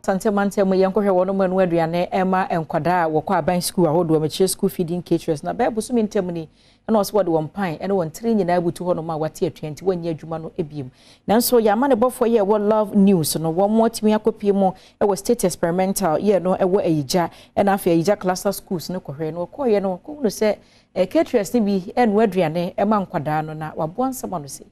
Asante mantam mu yɛnkɔhwɛ wɔn mu ɛno aduane ɛma nkwadaa a wɔkɔ aban sukuu ahodoɔ mekyerɛ school feeding caterers na bɛɛ bosome ntam ni ɛna ɔsɛ wɔde wɔn pan ɛne wɔn tiri nyinaa butu hɔnom a wɔate atua nti wɔnyɛ adwuma no ebiem. Nanso yɛama ne bɔfoɔ yɛ ɛwɔ Love News no wɔn mo atumi akɔpie mu ɛwɔ State Experimental yɛ no ɛwɔ Ayigya ɛna afei Ayigya Cluster Schools no kɔhwɛ no wɔkɔɔyɛ no wɔkɔhunu sɛ caterers no bi ɛnoa aduane ɛma nkwadaa no na waboa nsɛm ano sei.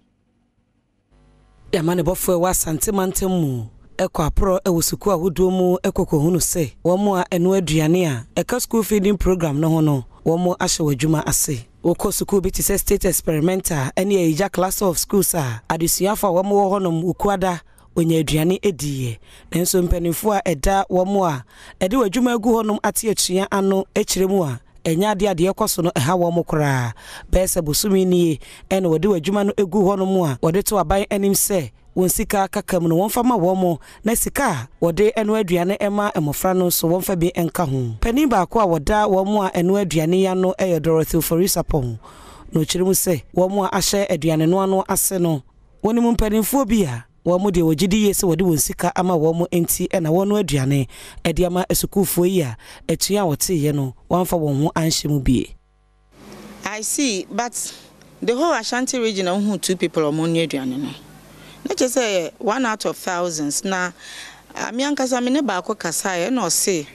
Amanebɔfoɔ a ɛwɔ Asante mantam mu kɔ aporɔ wɔ sukuu ahodoɔ mu kɔ kɔhunu sɛ wɔn a ɛnoa aduane a ɛka School Feeding Programme no ho no, wɔahyɛ wɔn adwuma ase. Wokɔ sukuu bi te sɛ State Experimental ne Ayigya Cluster of Schools a, adesuafoɔ a wɔwɔ hɔnom Wukuada wɔnya aduane diiɛ. Nanso mpanimfoɔ a ɛda wɔn a ɛde wɔn adwuma agu hɔnom ate atua ano kyerɛ mu a, ɛnyɛ adeɛ a deɛ ɛrekɔ so no ɛha wɔn koraa. Bɛyɛ sɛ bosome nie na wɔde wɔn adwuma no gu hɔnom a wɔde to aban anim sɛ wɔn sika kaka mu no wɔmfa ma wɔn na sika a wɔde noa aduane ma mmɔfra no nso wɔmfa bi nka ho. Panin baako a wɔda wɔn a ɛnoa aduane yi ano yɛ Dorothy Ofori-Sarpong na ɔkyerɛ mu sɛ wɔn a ahyɛ aduanenoa no ase no wɔnim mpanimfoɔ bi a Wɔn deɛ wɔgye di yie sɛ wɔde wɔn sika ama wɔn nti na wɔrenoa aduane de ama asukuufoɔ yi a atua a wɔteeɛ no wɔamfa wɔn ho anhyɛ mu bie. I see but the whole Ashanti region a wohuu two people a wɔrenoa aduane no na kyerɛ sɛ ɛyɛ one out of thousands na me ankasa me ne baako kasaeɛ ɛna ɔse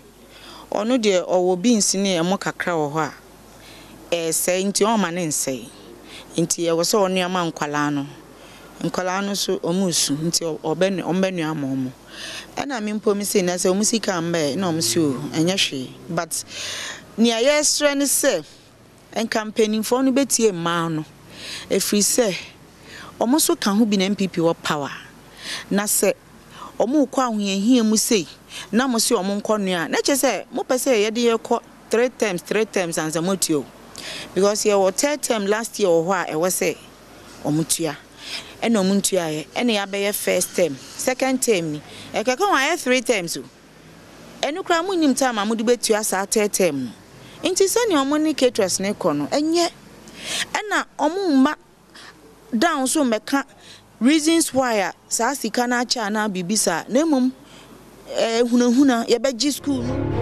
ɔno deɛ ɔwɔ beans ne ɛmo kakra wɔ hɔ a ɛresɛe nti ɔmma no nsɛe nti ɛwɔ sɛ ɔnoa ma nkwadaa no. Nkwadaa no nso wɔresu nti ɔbɛ wɔbɛnoa ama wɔn. Ɛna me mpo me se na sɛ wɔn sika mma ɛ ɛna wɔn se o ɛnyɛ hwee but nea yɛresrɛ ne sɛ nka mpanimfoɔ no bɛtie mmaa no ɛfiri sɛ wɔn nso ka ho bi na NPP wɔ power na sɛ wɔrekɔ ahohiahia mu sei na mo se wɔn nkɔnoa a na kyerɛ sɛ mopɛ sɛ yɛde yɛkɔ three terms three terms ansa moatua o because yɛwɔ third term last year wɔ hɔ a ɛwɔ sɛ wɔn tua ɛna wɔn ntuaeɛ ɛna yɛabɛyɛ first term second term ni ɛkɛkɛ ho ayɛ three terms o ɛno koraa mo nnim time a mode bɛtua saa third term no nti sɛnea wɔn ne caterers no kɔ no ɛnyɛ ɛna wɔn mma down so mmɛka reasons why a saa sika no akyɛ anaa biribi saa na mmom ɛɛ hunahuna yɛbɛgye school no.